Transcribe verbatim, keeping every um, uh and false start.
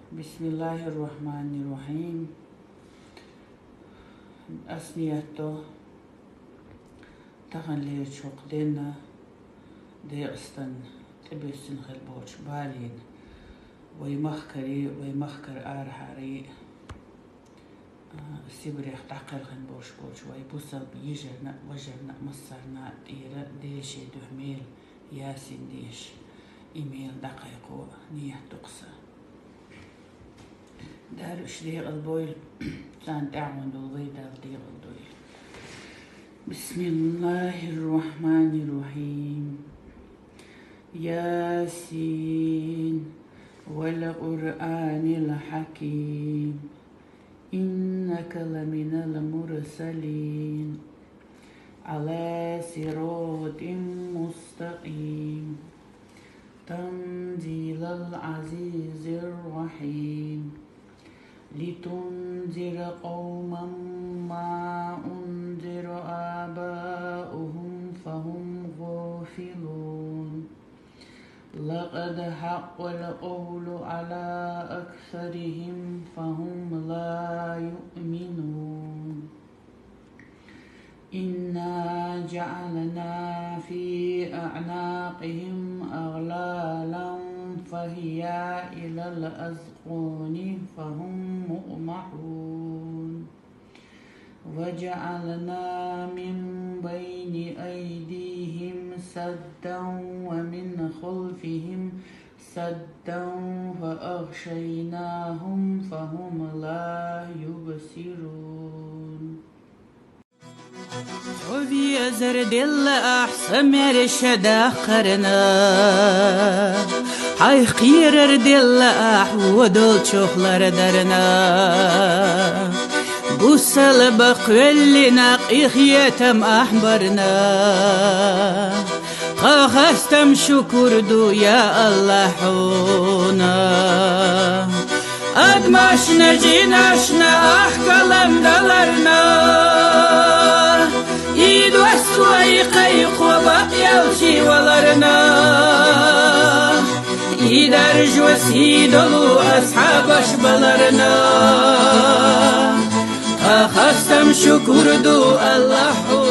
بسم الله الرحمن الرحيم. Ас нийят до таханлерчу хӀокху денна Декъастан тӀебоьссина хилла болчу балийна, вай махкарий, вай махкара арахьарий, а, Сибрех дӀакхелхина болуш болчу вай бусалба йижарна а, важарна а, массарна а тӀера Делан дуьхьа мела Ясин деша, и мела дӀакхайкхо нийят ду-кх сан. Дала уьш декъал бойла, царна тӀаьхьа долу вай Дала декъал дойла. بسم الله الرحمن الرحيم. يس والقرآن الحكيم. إنك لمن المرسلين على صراط مستقيم. تنزيل العزيز الرحيم. لتنذر قوما ما أنذر آباؤهم فهم غافلون. لقد حق القول على أكثرهم فهم لا يؤمنون. إنا جعلنا في أعناقهم أغلالا فهي إلى الأذقان فهم مقمحون. وجعلنا من بين أيديهم سدا ومن خلفهم سدا فأغشيناهم فهم لا يبصرون. Хьо везар делла ахь сан маьрша дахкарна, хьайх кхерар делла ахь вон долчух лардарна. Бусалба кхоьллина къинхетам ахь барна, тхан хастам шукур ду, я АллахӀ, хьуна. Адамашна, жинашна ахь калам даларна, и доссой кхайкхо бакъ ялчий валарна, и даржо сий долу асхьабаш баларна. Тхан хастам шукур ду, АллахӀ, хьуна.